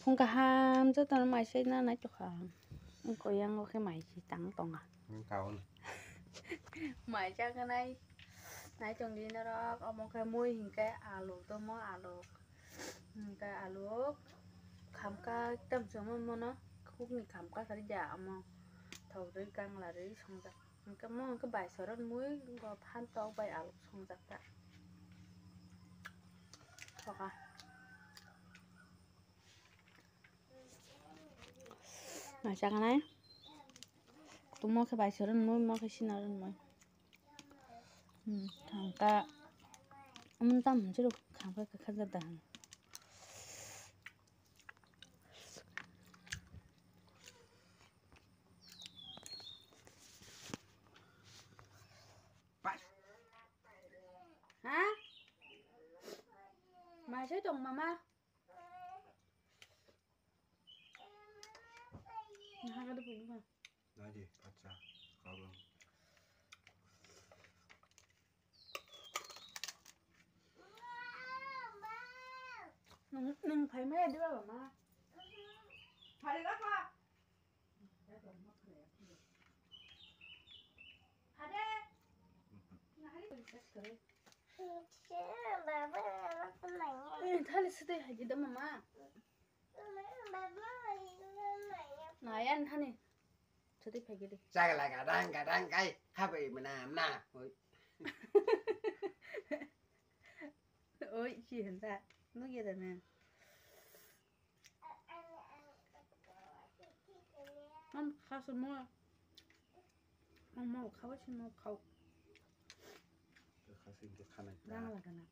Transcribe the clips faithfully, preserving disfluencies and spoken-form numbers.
Phung kaham jotono mai se na nai tokha. Wngkha yang o khe mai se tang tonga. Wngkha o. Mai cha khe nai, nai tong di norok, omo khe mui hinkhe alu tomo, alu hinkhe alu khamka tam chama mono khukni khamka sari ja omo thok dui kangla ri songjak. Hinkhe mo hinkhe bai soron mui bo phan tok bai alu songjak ta. Tokha. Mai cha khe nai. Kutung mo khe bai soron mui, mo khe sina ron mui. Hmm, khamka. Amun tam hwn siro khamka kha kha jada hwn. Ha? Mai sai tong mama. Naha ka dupung ka. Nadi, pacha, kabang. Nung, nung phai maya di baba ma. Phai la kha. Hade. Nahari ko request kare. Eh, thali sete haji da mama. Nayan hani. Sete phai gidi. Chagla gadang gadang kai khabai mana na. Oi. Oi, si henda. Nugya da na. Mam khasu mo. Mam mo khawa si mo khaw. Khasu ke khana. Dang la gana.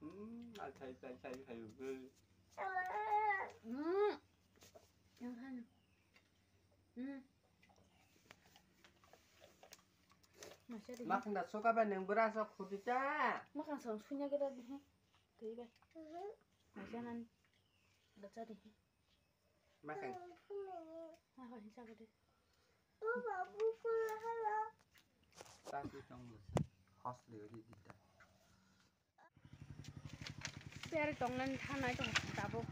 Hmm, achai, achai, achai, achai. Hmm. Yang kan. Hmm. Masih ada. Makan dah suka apa neng berasa kudita. Makan sang sunya kita di. Tuh, ibe. Masih nan. Baca di. Makan. Ah, ini siapa deh? Tapi tong hos lagi di kita. Beri tonglen thanai tong tabuk.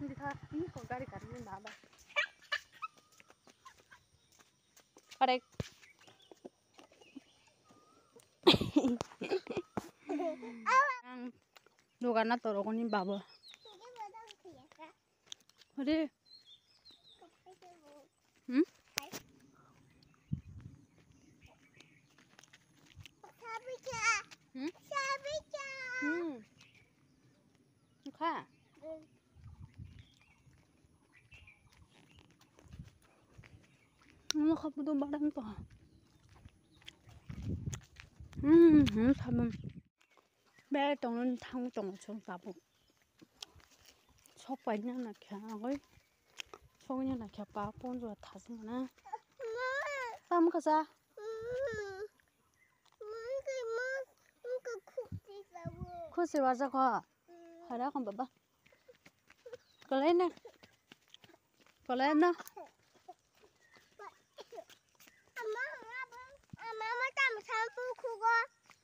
Hindi tha, ini kok gari kari ni baba. Arek. Ang dogan na torok ni baba. Hore. Hmm? Hmm? Hmm. Kha. Ano kha puto barang to. Hmm, hmm, sabun. Bere tongno thang tongo chwng tabuk. Sok paina na khe agoi. Soknya na khe pa ponjo thasung na. Tam kasa. Khusi wajak ho. Hara kon baba. Kolai na. Kolai na.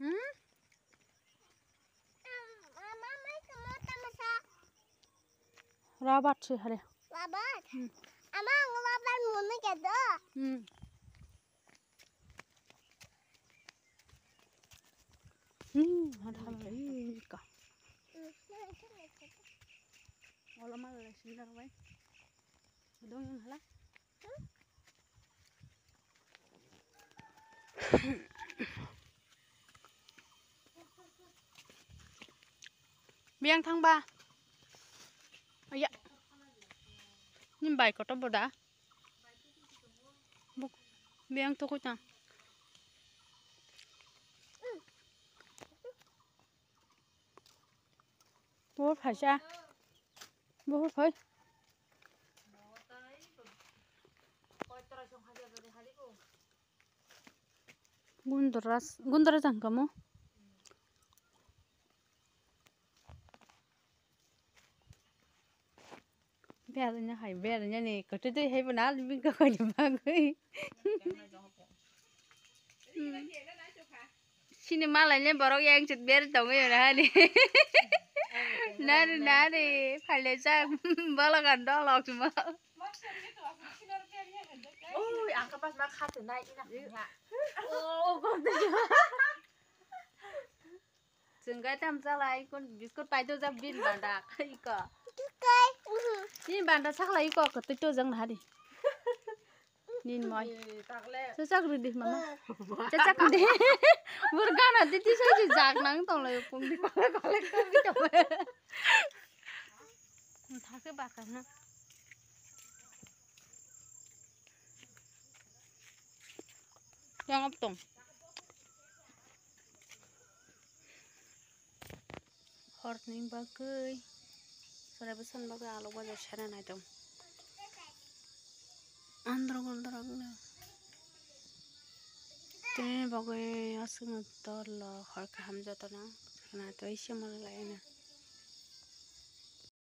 Hmm? Rabat si hare. Rabat? Hmm. Ama ang rabat munu kedo. Hmm. Hmm, ada hal ka. Ola mal le sindar bai. Dong yang hala. Biyang thangba. Aya. Ni bai kotor boda. Buk, biyang to koi tang. Bo phaisa. Bo phai. Gundras, gundras ang kamo. Beranya hai, beranya ni, kote dei hai bana, bini kok ni bagwi. Sini malai le borok yang chit ber tong yo na ni. Nari, nari, phale jak, bala gan dok lok chuma. Ui, ang kapas ma kha tu nai ina. Oh, oh, oh. Chwng gai tam chalai, kon biskut pai to jak bin banda, iko. Bin banda sakla iko, ko twi to jang na hari. Nin moi. Chachak ridi mama. Chachak ridi. Bur gana titi sai si jak nang tong lai pung di. Thake bakar na. Yang ap tong. Horni bagwi, chwrai bwsani bagwi alok bajar sera naitong. Andro gondro wngno. Tini bagwi aswkno dol o hor kaham jotono naitwi se mwnwi lai no.